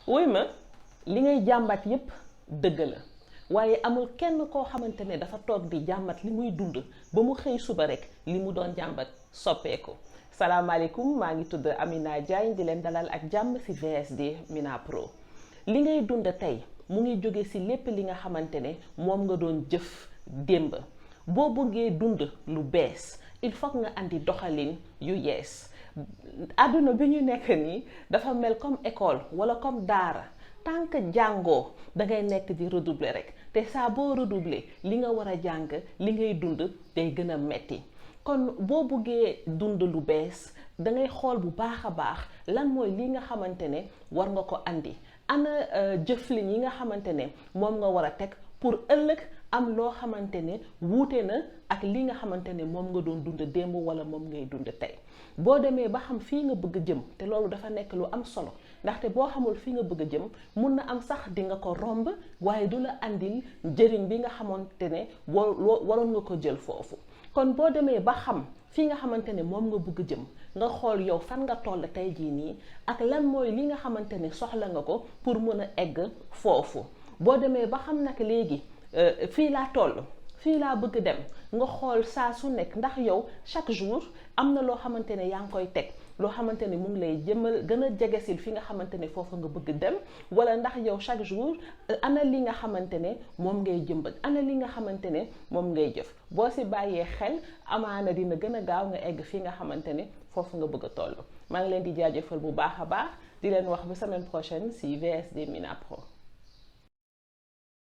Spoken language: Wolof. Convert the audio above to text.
wuy ma li ngay jàmbat yépp dëgg la waaye amul kenn koo xamante ne dafa toog di jàmbat li muy dund ba mu xëy suba rek li mu doon jàmbat soppeeku. salaamaaleykum, maa ngi tudd Amina Diagne di leen dalal ak jàmm ci VSD Mina Pro. li ngay dund tey mu ngi jóge ci lépp li nga xamante ne moom nga doon jëf démb. boo bëggee dund lu bees il faut nga andi doxalin yu yees. àdduna bi ñu nekk nii dafa mel comme école wala comme daara tant que jàngoo da ngay nekk di redoubler rek te saa boo redoubler li nga war a jàng li ngay dund day gën a metti. kon boo bëggee dund lu bees da ngay xool bu baax a baax lan mooy li nga xamante ne war nga ko andi ana jëflin yi nga xamante ne moom nga war a teg pour ëllëg am loo xamante ne wuute na ak li nga xamante ne moom nga doon dund démb wala moom ngay dund tey. boo demee ba xam fii nga bëgg jëm te loolu dafa nekk lu am solo ndaxte boo xamul fii nga bëgg jëm mun na am sax di nga ko romb waaye du la andil njëriñ bi nga xamante ne waroon nga ko jël foofu. kon boo demee ba xam fii nga xamante ne moom nga bëgg jëm nga xool yow fan nga toll tey jii nii ak lan mooy li nga xamante ne soxla nga ko pour mën a egg foofu. boo demee ba xam nag léegi fii laa toll fii laa bëgg dem nga xool saa su nekk ndax yow chaque jour am na loo xamante ne yaa ngi koy teg loo xamante ne mu ngi lay jëmal gën a jegesil fi nga xamante ne foofu nga bëgg dem wala ndax yow chaque jour ana li nga xamante ne moom ngay jëmbat ana li nga xamante ne moom ngay jëf. boo si bàyyee xel amaana dina gën a gaaw nga egg fi nga xamante ne foofu nga bëgg a toll. maa ngi leen di jaajëfal bu baax a baax di leen wax ba semaine prochaine si VSD Mina Pro.